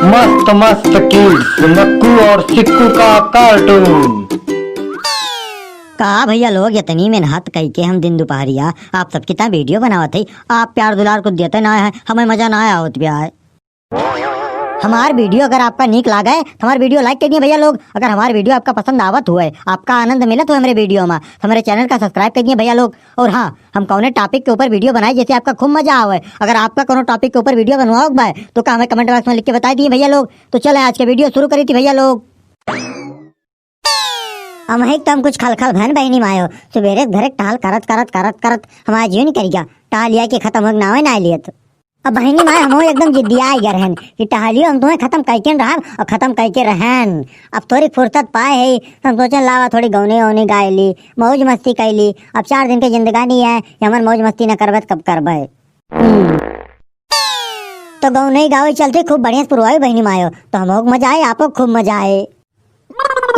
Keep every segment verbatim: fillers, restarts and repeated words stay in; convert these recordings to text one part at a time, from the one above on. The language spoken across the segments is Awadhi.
मस्त मस्त किड्स, मक्कू और सिक्कू का कार्टून। का भइया लोग, इतनी मेहनत कइके हम दिन दुपहरिया आप सबकी ता वीडियो बनावत है, आप प्यार दुलार कुछ देते ना है, हमें मजा ना आवत बा है। हमार वीडियो अगर आपका नीक लागे तो हमार वीडियो लाइक कर दिए भइया लोग। अगर हमार वीडियो आपका पसंद आवत हुए, आपका आनंद मिलत हुए हमरे वीडियो में, तो हमरे चैनल का सब्सक्राइब कर दिए भइया लोग। और हाँ, हम कौने टॉपिक के ऊपर वीडियो बनाए जैसे आपका खूब मजा आवे। अगर आपका कोनो टॉपिक के ऊपर वीडियो बनवाओ बा तो का हमें कमेंट बॉक्स में लिख के बताई दिए भइया लोग। तो चले आज के वीडियो शुरू करी थी भइया लोग। हम है एकदम कुछ खलखल भन बहिनी मायो, सुबेरे घरे टहल करत करत करत करत हमारा जीव निकल गया। टहलिया के खत्म हो नावे ना लियत। अब बहिनी माय, हम एकदम जिद्दिया गए रहन कि टहलियो हम तुम्हें खत्म कइके रहब और खत्म कइके रहन। अब थोड़ी फुर्सत पाए है, हम सोचन लावा थोड़ी गौने वौने गाय ली, मौज मस्ती कैली। अब चार दिन के जिंदगानी है, ये हमर मौज मस्ती न करबे तो कब करबे? हम्म। तो गौने गावे चलते खूब बढ़िया से पुरवाई बहिनी मायो, तो हमको मजा आए, आपको खूब मजा आए।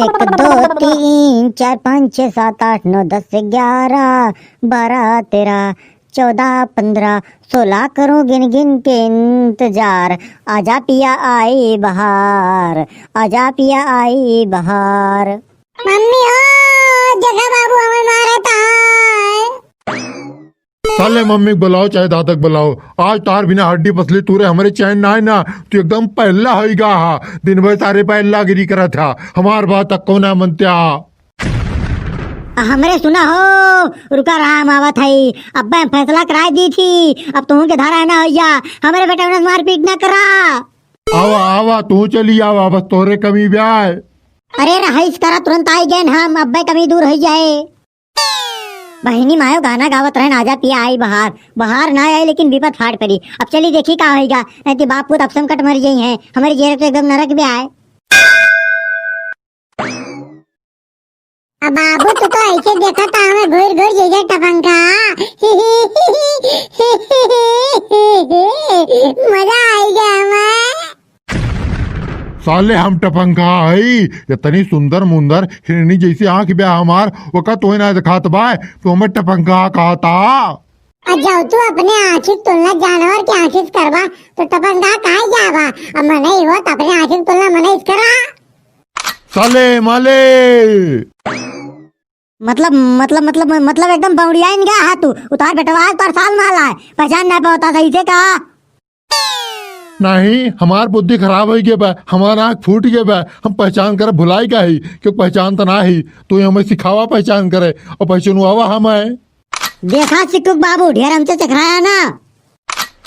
एक, दो, तीन, चार, पाँच, छः, सात, आठ, नौ, दस, ग्यारह, बारह, तेरह, चौदह, पन्द्रह, सोलह करूँ गिन गिन के इंतजार। आजा पिया आई बहार, आजा पिया आई बहार। मम्मी हो, देखा बाबू हमें मारत है। साले मम्मी के बुलाओ चाहे दादा के बुलाओ, आज तार बिना हड्डी पसली तूरे हमरे चैन ना आए ना, तू एकदम पहला होइगा हा। दिन भर सारे पहला गिरी करत हा, हमार बात तक को ना मनते हा। हमरे सुना हो, रुका रहा हम आवत हई, अब्बे हम फैसला कराए दी थी, अब तुहूँ के धारा ना होइया, हमरे बेटा उन्हें मारपीट ना करा। आवा आवा तू चली आवा, बस तोरे कमी ब्याय। अरे रहाइस करा, तुरंत आई गए हम, अब्बे कमी दूर हो जाए। बहिनी मायो गाना गावत रहन, आजा पिया आई बहार। बहार ना आई लेकिन विपत फाट पड़ी। अब चली देखी का होइगा, नहीं तो बाप पूत अब संकट मर गई हैं। हमारे जेर तो एकदम नरक भी आए। अब बाबू तू तो ऐसे देखा था हमें घूर घूर जैसे टपंका। मजा आई गया हमें। साले हम टपंका हई, इतनी सुंदर मुंदर हिरनी जैसी आँख ब्या हमार, ओका तोहे ना दिखात बा, तो हमें टपंका कहता। और जब तू अपने आँखी की तुलना जानवर की आँखी से करबा, तो टपंका काहे जाबा? अब मनई हो, तो अपने आँखी की तुलना मनई से करा। साले माले। मतलब, मतलब, मतलब, मतलब एकदम बौड़ियाइन गया हा तू। उतार बेटवा, आज पर साल माला है, पहचान ना पावता सही से का? नहीं, हमार बुद्धि खराब होइ गया बा, हमार आँख फूट गया बा, हम पहचान कर भुलाई का ही, क्यों पहचान तो ना ही, तू हमें सिखावा पहचान करे, और पहचानवावा हमें। देखा सिक्कुक बाबू, ढेर हमसे चकराया ना।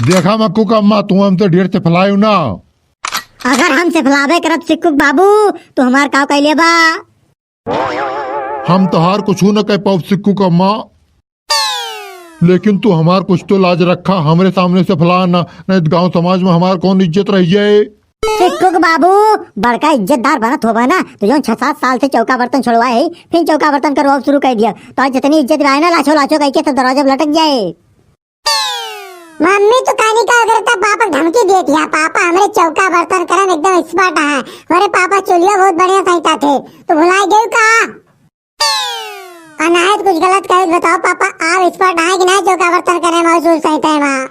देखा मक्कू का अम्मा, तू हमसे ढेर चफलायो ना। अगर हम चफलावे करब सिक्कुक बाबू, तो हमार काव कैले बा? हम तोहार कुछ न कह पाउब सिक्कुक अम्मा, लेकिन तू हमार कुछ तो लाज रखा, हमरे सामने चफला ना, नहीं तो गाँव समाज में हमार कौन इज्जत रह जाए। सिक्कुक बाबू, बड़का इज्जतदार बनत होबा ना, तो जौन छह सात साल से चौका बर्तन छोड़वाए है, फिर चौका बर्तन करवाओ शुरू कर दिया, तो आज जितनी इज्जत रहे ना, लाछो लाछो कह के सब दरवाजा पे लटक जाए। मम्मी तो कहनी का उधर तक पापा धमकी देत है, पापा हमरे चौका बर्तन करन एकदम एक्सपर्ट है, हमारे पापा चूल्हा बहुत बढ़िया सहिता थे, तो भुला गए का? अनायत कुछ गलत करे तो बताओ पापा, आप एक्सपर्ट आए कि ना चौका बर्तन करे में और सही टाइम आ?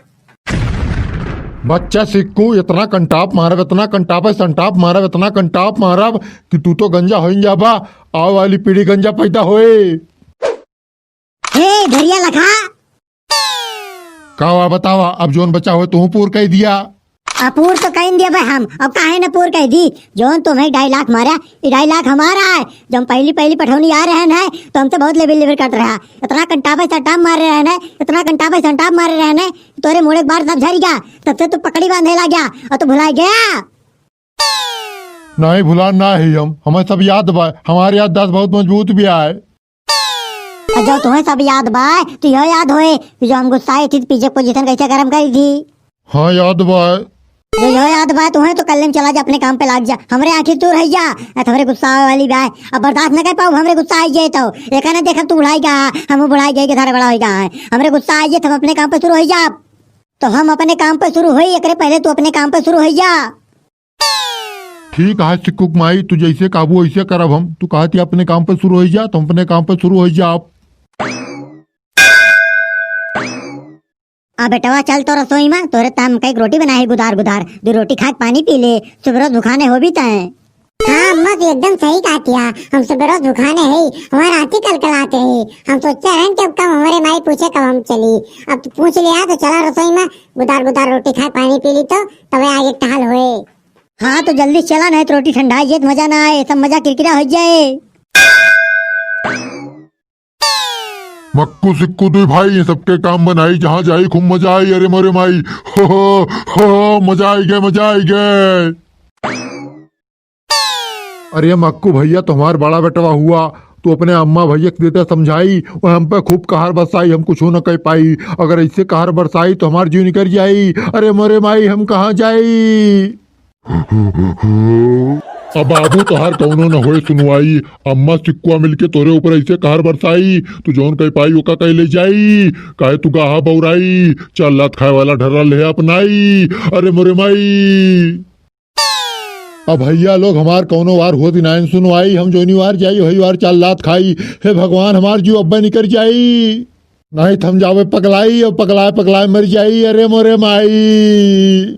बच्चा सिक्कू, इतना कंटाप मारब, इतना कंटाप है, संटाप मारब, इतना कंटाप मारब कि तू तो गंजा होइन जाबा, आवे वाली पीढ़ी गंजा पैदा होए। हे धरिया लखा। का हुआ बतावा, अब जोन बचा हुए तू पूर कह दिया। अपूर तो कहीं दिया भाई हम, अब काहे न पूर कह दी? जोन तुम्हें ढाई लाख मारा, ये ढाई लाख हमारा है। जब हम पहली पहली पठौनी आ रहे हैं तो हमसे बहुत लेबिर लेबिर करत रहा, इतना कंटापे संटाप मारे रहे हैं, इतना कंटापे संटाप मारे रहे हैं, तोरे मुड़े एक बार सब झरी गया, तब से तू पकड़ी बांधे लग गया और तू भुला गया। नहीं भुला ना ही हम, हमें सब याद बा, हमारे याददाश्त बहुत मजबूत भी आए। और जो तुम्हें सब याद बा, तो यह याद होए कि जो हम गुस्साए थी, तो पीछे पोजीशन कैसे गरम करी थी? हाँ, याद बा। जो यह याद बा, तुम्हें तो कल्ले में चला जा, अपने काम पे लाग जा, हमरे आँखी दूर है जा, नहीं तो हमरे गुस्सा आवे वाली बा। अब बर्दाश्त न कर पाओ, हमरे गुस्सा आई जाए तो, एक ना देखब तू बुढ़ाई गा, हम बुढ़ाई जाए के धारे बड़ा होई गा है, हमरे गुस्सा आई जाए तो हम अपने काम पे शुरू हो जा। तो हम अपने काम पे शुरू होई, एकरे पहले तू अपने काम पे शुरू हो जा। ठीक है सिक्कुक माई, तू जैसे कहबू वैसे करब हम। तू कहती अपने काम पे शुरू हो जा, तो हम अपने काम पे शुरू हो जाब। आ बेटवा, चल तो रसोई मा, तोरे ताम कई रोटी बनाई गुदार गुदार, दो रोटी खाए पानी पी ले, सुबह रोज भुखाने होबी तय। हाँ अम्मा, तू एकदम सही कहतिया। हम सुबह रोज भुखाने हई, हमारे आँखी कलकलाते हई। हम सोचे रहन कि अब कब हमरे माई पूछे, कब हम चली। अब तू पूछ लिया तो चला रसोई मा, गुदार गुदार रोटी खाए, पानी पी ली तो तबे आगे टहल होए। हाँ तो जल्दी चला, नहीं तो रोटी ठंडा जाए, मजा ना आए, सब मजा किरकिरा हो जाए। मक्कू सिक्कू दुई भाई, सबके काम बनाई, जहाँ जाई खूब मजा आई। अरे मोरे माई, हो, हो, हो, मजा आई गए, मजा आई गए। अरे मक्कू भैया, तुम्हार बड़ा बेटवा हुआ, तू अपने अम्मा भैया के देता समझाई, वो हम पे खूब कहर बरसाई, हम कुछ न कह पाई। अगर ऐसे कहर बरसाई तो हमार जीव निकल जाई। अरे मोरे माई, हम कहाँ जाई? अब बाबू तोहार कौनो न होए सुनवाई, अम्मा सिक्कुआ मिलके तोरे ऊपर ऐसे कहर बरसाई, तू जौन कह पाई ओका कह ले जाई। काहे तू गाहा बौराई, चार लात खाए वाला ढर्रा ले अपनाई। अरे मोरे माई। अब भैया लोग, हमार कौनो वार होत नाइन सुनवाई, हम जौनी वार जाई वही वार चार लात खाई। हे भगवान, हमार जीव अब्बे निकर जाई, नहीं थम जावे पगलाई, और पगलाए पगलाए मर जाई। अरे मोरे माई।